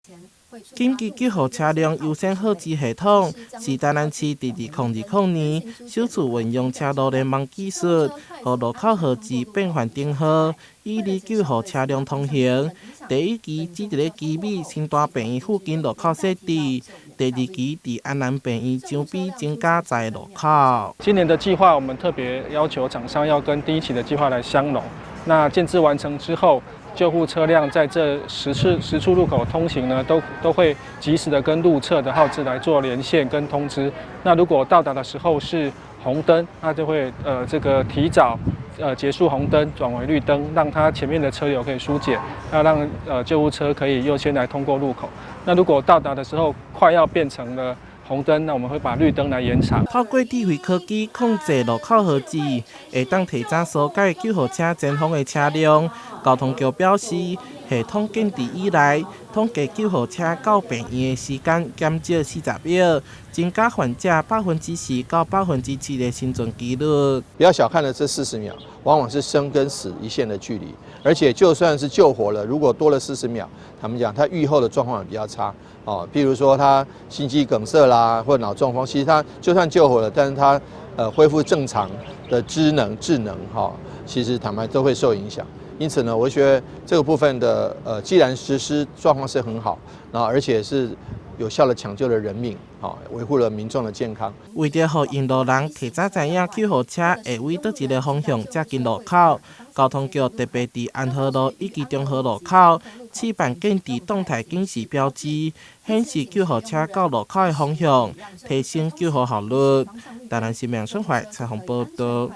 緊急救護車輛優先號誌系統是台南市佇2020年首次運用車路聯網技術，予路口號誌變換燈號，以利救護車輛通行。第一期只佇咧旗尾新大病院附近路口設置，第二期佇安南病院周邊增加10个路口。今年的計劃，我們特別要求廠商要跟第一期的計劃來相容。那建置完成之後，救護車輛在這10處路口通行呢，都會及時的跟路側的號誌來做連線跟通知。那如果到達的時候是紅燈，那就會這個提早結束紅燈，轉為綠燈，讓它前面的車流可以疏解，那讓救護車可以優先來通過路口。那如果到達的時候快要變成了紅燈，那我們會把綠燈來延長。透過智慧科技控制路口號誌，會當提早疏解救護車前方的車輛。交通局表示，系統建置以來，統計救護車到病院的時間減少40秒，增加患者4%到7%的生存機率。不要小看了這40秒，往往是生跟死一線的距離。而且就算是救活了，如果多了四十秒，他們講他預後的狀況也比較差。哦，譬如說他心肌梗塞啦，或腦中風，其實他就算救活了，但是他恢復正常的知能智能哈，其實坦白都會受影響。因此呢，我覺得這個部分的既然實施狀況是很好，然後而且是有效的搶救了人命，啊，維護了民眾的健康。為著予引路人提早知影救護車會往佗一个方向才近路口，交通局特別佇安和路以及中和路口試辦建置動態警示標誌，顯示救護車到路口的方向，提升救護效率。台南新聞孫懷採訪報道。